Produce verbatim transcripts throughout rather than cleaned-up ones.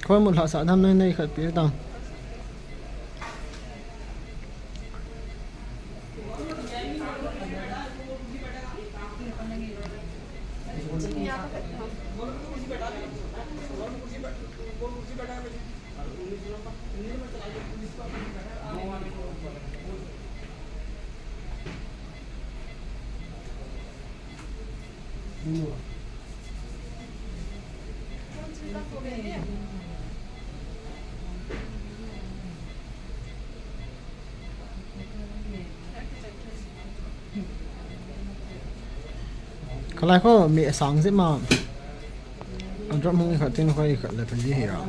Khoi mu lhah sah dam nei nei khat pi tam. Khalai kho mi asang jep ma. A drop hung i khat tin kho i khat le pha ji hi a.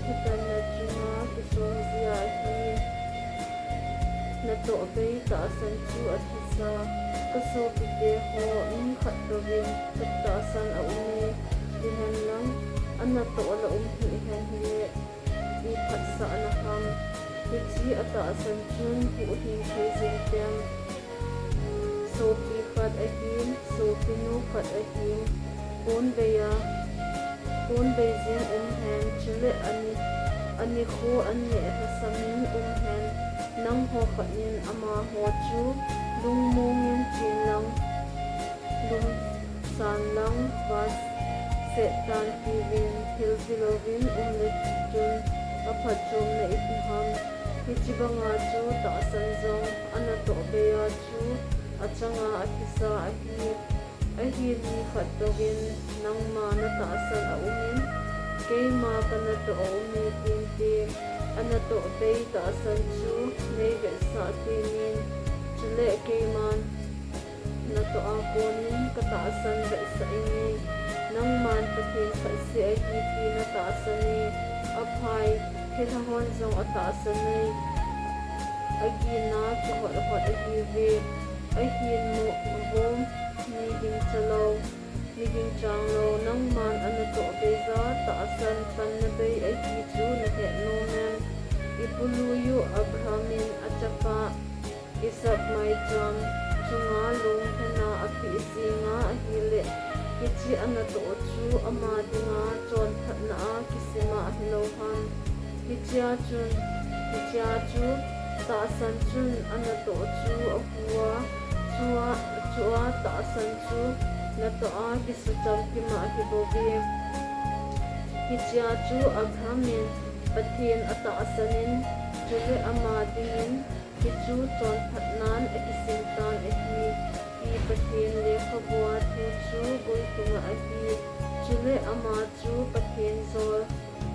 Thutanna chunga kisong jia hi natoh bei tahsan chu athisa. Ka sopite ho, nung khat touvin katahsan aume, tihen lang, anatoh la um hih hen hile, iphatsahna ham. Hiche atahsan chun huhhing thei jeng tem. Sopi khat ahin, sopinu khat ahin, kon bei a, kon bei jing um hen, chule ani, ani kho an neh lhasam in um hen, nangho khat in amaho chu lungmong in chen lang, lumsan lang, vaset tan tiuvin, thil tilouvin um le chun aphatchomna ipi ham. Hiche banga chu tahsan jong anatoh bei a chu achanga athisa ahi. Ahin nikhat touvin nangma natahsan aumin, keima kanatoh aume tin te, anatoh bei tahsan chu neivetsah temin, chule keiman natoh a konin katahsan vetsah inge, nangman Pathen khat seh ahi ti natahsan e, aphai, thilha hon jong atahsan e, agina kihot hot ahiuve, ahin mu, vom, miging chalou, miging changlou, nangman anatoh beija tahsan panna bei ahi chu nahet nom em? Ipului u Abraham in achapa Isaac maicham chunga long hena apeh jinga ahile, hiche anatoh chu ama dinga chonphatna a kisima ahilou ham? Hichea chun, hichea chu tahsan chun anatoh chu ahu a, chua, chua tahsan chu natoh a kisuchamkima ahibouve. Hichea chu Abraham in Pathen atahsan in, chule ama dingin hichu chonphatnan akisim tan ahi. Pathen lekhabua thu chu goitunga ahi, chule ama chu Pathen jol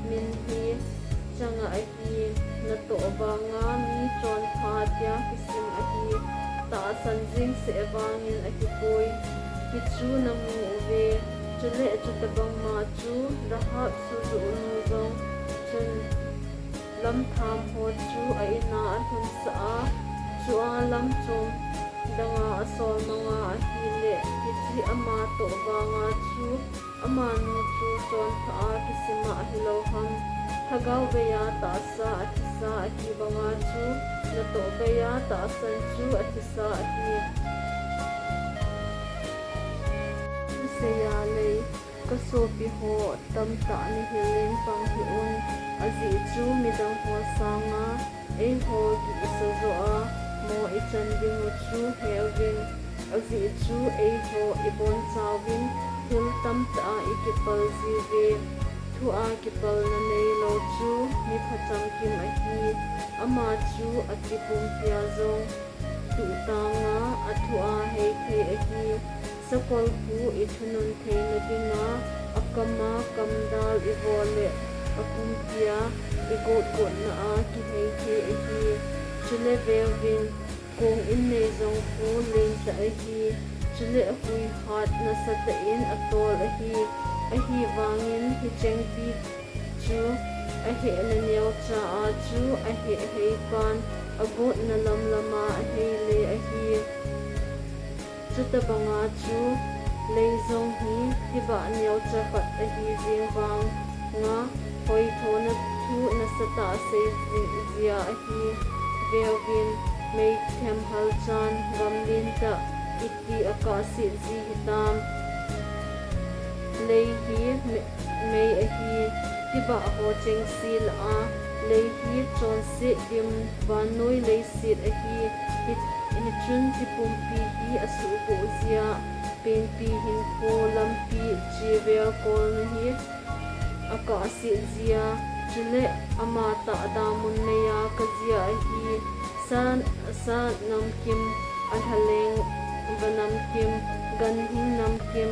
min hi changa ahi. Natoh vanga mi chonpha tia kisim ahi, tahsan jeng seh vangin akipoi. Hichu namu uve. Chule chutabangma chu Rahab sujuhnu jong chun lamtham ho chu a-ina alhunsah a, chua lamchom danga asolmanga ahile, hiche ama toh vanga chu amanu chu chonpha a kisima ahilouham? Lhagao veiya tahsa athisa ahi banga chu natoh veiya tahsan chu athisa ahi. Seiya lei, kasopiho, tamtah nahilin pang hih un, ajeh chu midangho sanga eiho gihsa joh a mo ichan dingu chu heuvin, ajeh chu eiho ibonchauvin thil tamtah a ikipal jiuve. Thua kipalna neilou chu mi phacham kim ahi. Ama chu akipumpi a jong tuhtanga athua heithei ahi. Sakol khu ithunun theina dinga akama kamdal ivo le apumpia igotgotna a kiheithei ahi. Chule veuvin, kong innei jong khu lentah ahi. Chule ahuihat nasatah in atol ahi. Ahivangin hichengpi chu ahehna neocha a chu aheh heipan agotna lamlama aheile ahi. Chutabanga chu lei jong hi tibah neocha khat ahi jeng vanga hoithona thu nasatah sei jing jia ahi. Veuvin, meithemhal chan gamlentah iti akahset ji hitam? Lei hi me-, mei ahi, tibah ho chengse lah a, lei hi chonset dim, vannoi leiset ahi. Hi, hichun thipumpi hi asuhboh jia, penpi hinkho lampi chevel kolna hi akahset jia, chule amatah damun neiya kajia ahi. Sa, sa namkim, alhaleng vanamkim, ganhing namkim,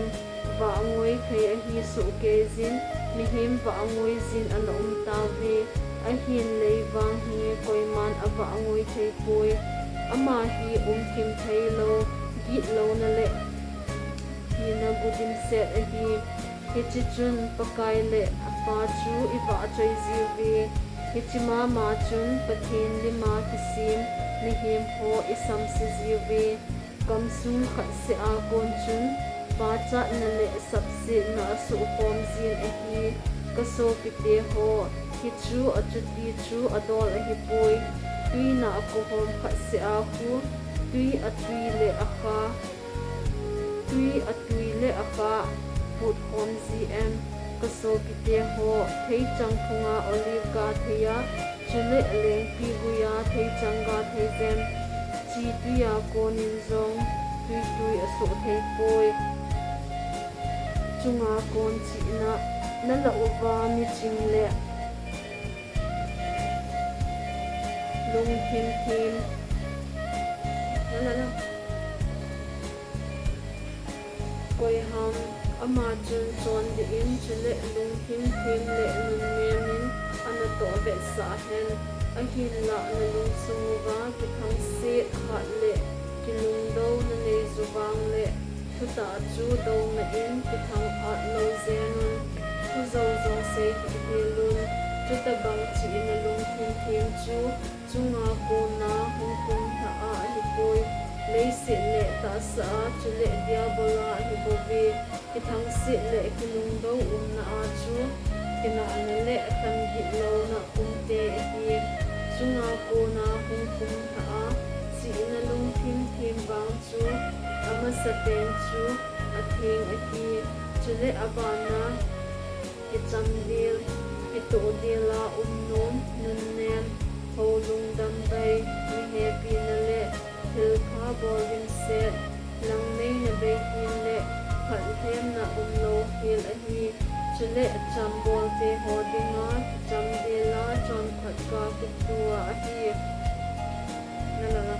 vahngoi thei ahi sohkeijin, mihem vahngoi jin ana umtauve. Ahin lei vang hi koiman avahngoi theipoi. Ama hi umthim theilou, gitlouna le thina gu dimset ahi. Hiche chun Pakai le Apa chu ivahchoi jiuve. Hiche mama chun Pathen lima kisem mihemho isamse jiuve. Gamsung khatseh a kon chun pachatna le sapsetna asuhkhom jin ahi. Kasopiteho, hichu achuti chu adol ahipoi. Twi nahkohom khatseh a khu twi atwi le akha, twi atwi le akha putkhom ji em? Kasopiteho, theichang phunga olive ga thei a, chule lengpi guiya theichang ga thei jem? Chi twi a konin jong twitwi asoh theipoi. Chunga kon chihna, nalah uva miching le lungthim them. Nalah, nalah. Koiham, ama chun chondih in, chule lungthim them le nunnem in anatoh vetsah hen. Ahinlah nalungsung uva kithangset hat le kilungdou nanei ju vangle thutah chu douna in kithang-at lou jengun. Thujou jong sei hihhel un. Chutabang chihna lungthim them chu chunga kona hung pumlha a ahipoi, leiset le tahsa a, chule Diabol a ahibouve. Kithangset le kilungdou umna a chu kinahna le khan gitlouna umte ahi. Chunga kona hung pumlha a chihna lungthim them vang chu amasapen chu atheng ahi. Chule abana kichamdel, kitohdel a umnom, nunnem, houlung dambai, mihepina le thilpha bol dimset, langneina beitin le phatlhemna umlou hel ahi. Chule chambolte ho dinga kichamdel a chonphat ga kitua ahi. Nalah,